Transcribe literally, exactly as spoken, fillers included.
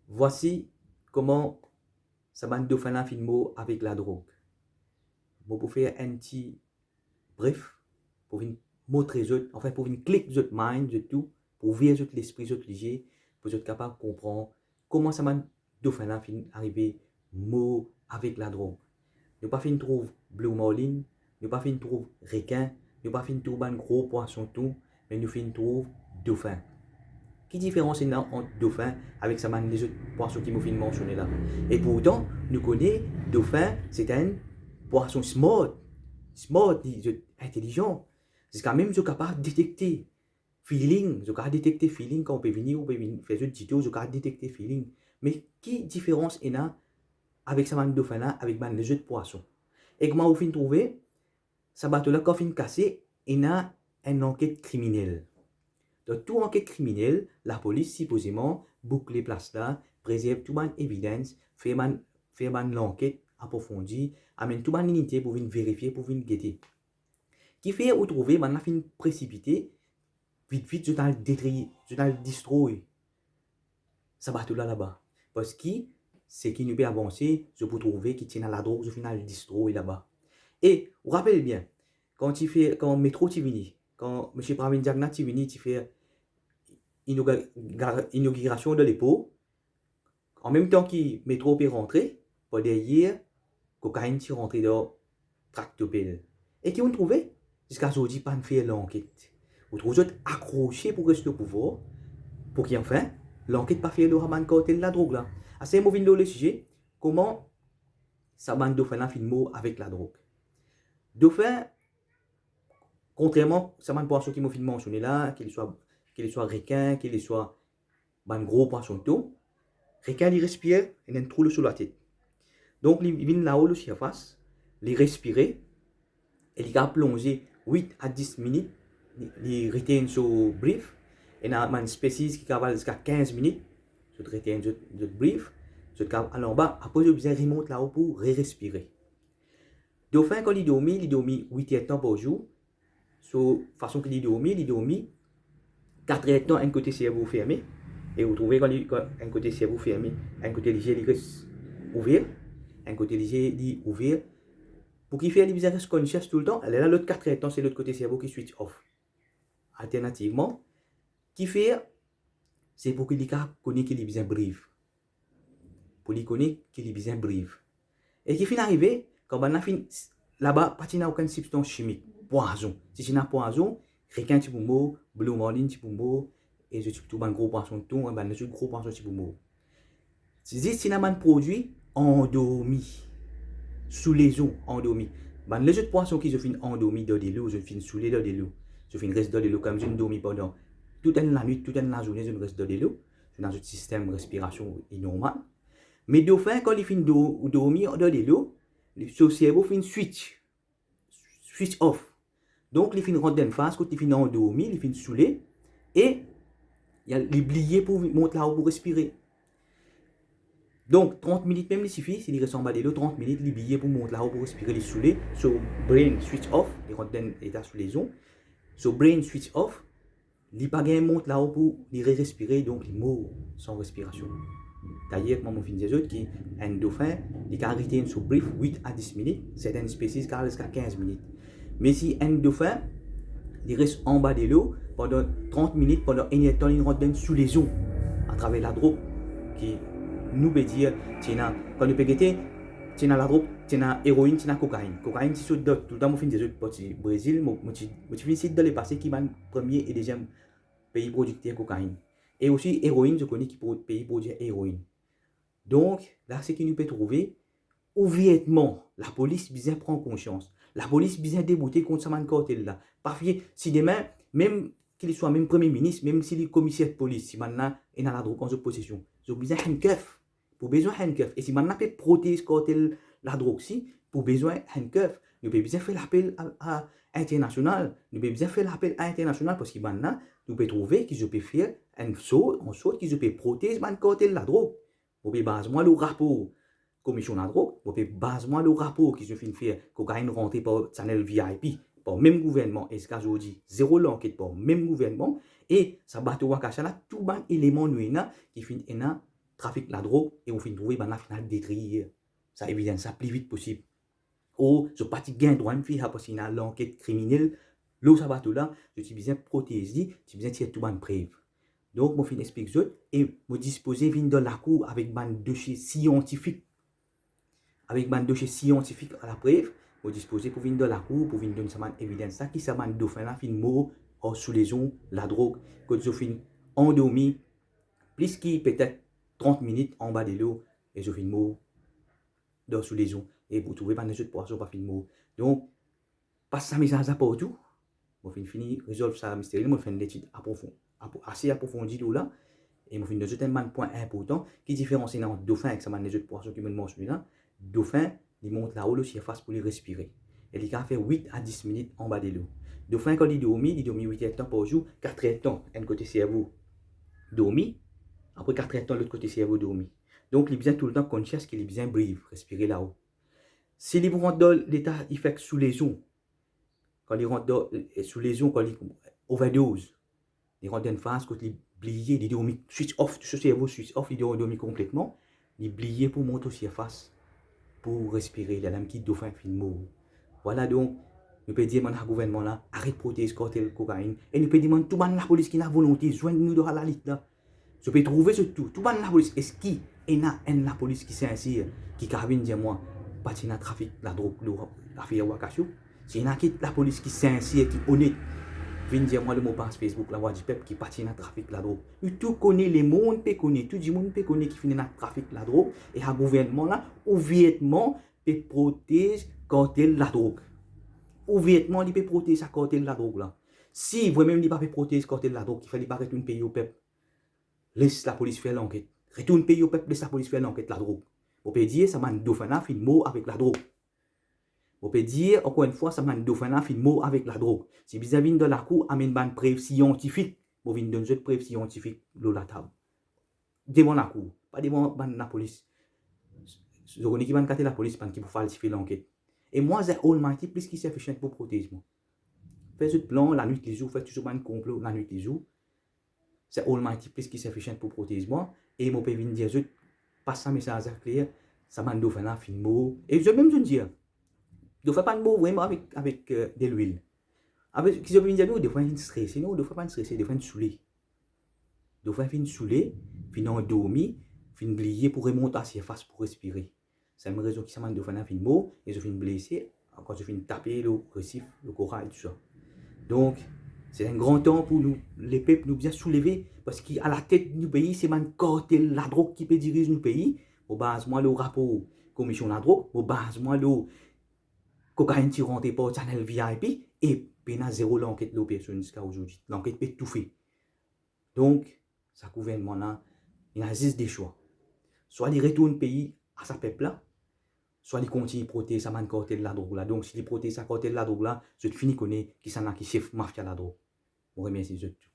Vwasi kouma sa bann dofin la finn mor avek ladrog. Mo pou fer enn ti bref, pou vinn montre zot, anfin pou vinn klik zot mind, zot tou, pou ouvrir zot lespri, zot lizie, pou zot kapav konpran kouma sa bann dofin la finn arive mor avek ladrog. Nou pa finn trouv blue marlin, nou pa finn trouv rekin, nou pa finn trouv bann gro pwason tou, me nou finn trouv dofin. Ki diferans ena ant dofin avek sa bann lezot pwason ki mo finn mansione la? E pourtan, nou kone dofin, se enn pwason smart. Smart, li, zot intelizan. Ziska mem zot kapav detekte feeling, zot kapav detekte feeling kan ou pe vini, ou pe vinn fer zot dito, zot kapav detekte feeling. Me ki diferans ena avek sa bann dofin la, avek bann lezot pwason? E kouma ou finn trouve, sa bato la kan finn kase, ena enn lanket kriminel. Dan tou anket kriminel, lapolis sipozeman boukle plas la, prezerv tou bann evidence, fer bann, fer bann lanket aprofondi, amenn tou bann linite pou vinn verifie, pou vinn gete. Kifer ou trouve bann la finn presipite, vit vit zot al detri, zot al distroy sa bato la laba? Parski seki nou pe avanse, zot pou trouve ki ti ena ladrog, zot finn al distroy laba. E ou rapel bien, kan ti fer, kan metro ti vini, kan misie Pravind Jugnauth ti vini, ti fer inoga-, ga-, inogirasion dan lepor, an mem tan ki metro pe rantre, par deryer, kokainn ti rantre dan traktopel. E ki ou'nn trouve? Ziska zordi pa'nn fer lanket. Ou trouv zot akrose pou res lor pouvwar, pou ki anfin lanket pa fer lor sa bann kartel ladrog la. Aster mo vinn lor lesize, kouma sa bann dofin la finn mor avek ladrog? Dofin, kontrerman sa bann pwason ki mo finn mansione la, ki li swa, ki li swa rekin, ki li swa bann gro pwason tou, rekin li respire, ena enn trou lor so latet. Donk li vinn lao lor sirfas, li respire, e li kapav plonze wit a dis minit, li, li retenn so breath. Ena bann species ki kapav al ziska kinz minit, zot retenn zot, zot breath, zot kapav al anba, apre zot bizin remont lao pou re-respire. Dofin, kan li dormi, li dormi wit er tan par zour. So fason ki li dormi, li dormi kat er tan enn kote servo ferme, e ou trouve kan li, kan enn kote servo ferme, enn kote lizie li res ouver, enn kote lizie li ouver. Pou kifer li bizin res conscious toultan? Lerla lot kat er tan, se lot kote servo ki switch off. Alternativman, kifer? Se pou ki li kapav kone ki li bizin breathe. Pou li kone ki li bizin breathe. E ki finn arive, kan bann la finn, laba pa ti ena okenn sibstans simik, pwazon. Si ti ena pwazon, rekin ti pou mor, blue marlin ti pou mor, e zot tou bann gro pwason tou, bann lezot gro pwason ti pou mor. Ti zis ti ena bann prodwi andormi, sou lezon, andormi. Bann lezot pwason ki zot finn andormi dan delo, zot finn soule dan delo, zot finn res dan delo, kouma zot finn dormi pandan tou enn lanwit, tou enn lazourne, zot finn res dan delo, zot ena zot sistem respirasion normal. Me dofin, kan li finn dor-, dormi dan delo, li, so servo finn switch, switch off. Donk li finn rant dan enn faz kot li finn andormi, li finn soule, e li, li bliye pou mont lao pou respire. Donk trant minit mem li sifi, si li res anba delo trant minit, li bliye pou mont lao pou respire, li soule, so brain switch off, li rant dan enn eta sou lezon, so brain switch off, li pa gagn mont lao pou li re-respire, donk li mor san respirasion. Dayer, kouma mo finn dir zot ki enn dofin, li kapav retenn so breath wit a dis minit, sertenn species kapav al ziska kinz minit. Me si enn dofin, li res anba delo pandan trant minit, pandan enn er tan, li rant dan sou lezon atraver ladrog, ki nou pe dir, ti ena, kan nou pe gete, ti ena ladrog, ti ena eroin, ti ena kokainn. Kokainn ti sot dan, toultan mo finn dir zot, parti Brezil, mo, mo ti, mo ti finn sit dan lepase ki bann premie e deziem pei prodikter kokainn. E osi eroin, zot kone ki pro-, pei prodikter eroin. Donk la, seki nou pe trouve, ouvertman, lapolis bizin pran konsians. Lapolis bizin debout kont sa bann kartel la. Pa fie, si demin, mem ki li swa mem premie minis, mem si li komiser polis, si bann la ena ladrog an zot posesion, zot bizin handcuff. Pou bezwin handcuff. E si bann la pe protez kartel ladrog si, pou bezwin handcuff. Nou pe bizin fer lapel a, a internasional. Nou pe bizin fer lapel a internasional, parski bann la, nou pe trouve ki zot pe fer enn sort, an sort ki zot pe protez bann kartel ladrog. Mo pe baz mwa lor rapor Komision Ladrog, mo pe baz mwa lor rapor ki zot finn fer kokainn rantre par channel V I P, par mem gouvernman, e ziska zordi, zero lanket par mem gouvernman, e sa bato Akasha la, tou bann eleman nou ena, ki finn ena trafik ladrog e ou finn trouve bannla finn al detrir sa evidens la pli vit posib. Or zot pa ti gagn drwa mem fer sa parski ena lanket kriminel lor sa bato la, zot ti bizin protez li, ti bizin tir tou bann prev. Donk mo finn explik zot e mo dispoze vinn dan lakour avek bann dosie siantifik. Avek bann dosie siantifik a laprev, mo dispoze pou vinn dan lakour, pou vinn donn sa bann evidens la ki sa bann dofin la finn mor ar soulezon ladrog, kot zot finn andormi plis ki petet trant minit anba delo e zot finn mor dan soulezon. E pou trouve bann lezot pwason pa finn mor. Donk, pas sa mesaz la partou. Mo finn fini rezolv sa misteri la, mo finn fer enn letid aprofon-, apro-, ase aprofondi lor la, e mo finn donn zot enn bann pwin inportan. Ki diferans ena ant dofin ek sa bann lezot pwason ki mo mansione la? Dofin, li mont lao lor sirfas pou li respire. E li kapav fer wit a dis minit anba delo. Dofin, kan li dormi, li dormi wit er tan par zour, kat er tan enn kote servo dormi, apre kat er tan lot kote servo dormi. Donk, li bizin toultan conscious ki li bizin breathe, respire lao. Si li pou rant dan leta li fek soulezon, kan li rant dan, eh, soulezon, kan li overdose, li rant dan enn faz kot li bliye, li dormi, switch off, tou so servo switch off, li dormi, dormi konpletman, li bliye pou mont o sirfas pou respire, lerla mem ki dofin finn mor. Vwala, donk, nou pe demann sa gouvernman la, aret protez kartel kokainn, e nou pe demann tou bann lapolis ki ena volonte zwenn nou dan sa lalit la. Zot pe trouve zot tou, tou bann lapolis. Eski ena enn lapolis ki sinser, ki kapav vinn dir mwa pa ti ena trafik ladrog lor lafer Wakasio? Si ena ki lapolis ki sinser, ki onet, vinn dir mwa lor mo paz Facebook Lavwadipep ki pa ti ena trafik ladrog. Nou tou kone, lemonn pe kone, tou dimoun pe kone ki finn ena trafik ladrog, e sa gouvernman la, ouvertman, pe protez kartel ladrog. Ouvertman, li pe protez sa kartel ladrog la. Si vremem li pa pe protez kartel ladrog, kifer li pa retourn peye o pep? Les lapolis fer lanket. Retourn peye o pep, les lapolis fer lanket ladrog. Mo pe dir, sa bann dofin la finn mor avek ladrog. Mo pe dir, ankor enn fwa, sa bann dofin la finn mor avek ladrog. Si bizin vinn dan lakour, amenn bann prev siantifik. Mo vinn donn zot prev siantifik lor latab. Devan lakour, pa devan bann lapolis. Zot kone ki bann kate lapolis, bann ki pou falsifie lanket. E mwa, The Almighty plis ki sufficient pou protez mwa. Fer zot plan lanwit lizour, fer tou so bann konplo lanwit lizour. The Almighty plis ki sufficient pou protez mwa. E mo pe vinn dir zot, pas sa mesaz la kler, sa bann dofin la finn mor. E zot mem zot dir, dofin pa mor vremem avek, avek, eh, delwil. Avek, ki zot vinn dir nou, dofin finn strese. Non, dofin pa strese, dofin soule. Dofin finn soule, finn andormi, finn bliye pou remont a sirfas pou respire. Sa mem rezon ki sa bann dofin la finn mor, e zot finn blese, kan zot finn tape lor resif, lor koral, tousa. Donk, se enn gran tan pou nou, lepep, nou bizin souleve, parski alatet nou pei, se bann kartel ladrog ki pe diriz nou pei. Mo baz mwa lor rapor Komisyon Ladrog, mo baz mwa lor kokainn ti rantre par channel V I P, e pena zero lanket lor personn ziska ozordi. Lanket pe toufe. Donk, sa gouvernman la, li ena zis de swa. Swa li retourn pei a sa pep la, swa li kontign protez sa bann kartel ladrog la. Donk, si li protez sa kartel ladrog la, zot fini kone kisannla ki sef mafia ladrog. Mo remersie zot tou.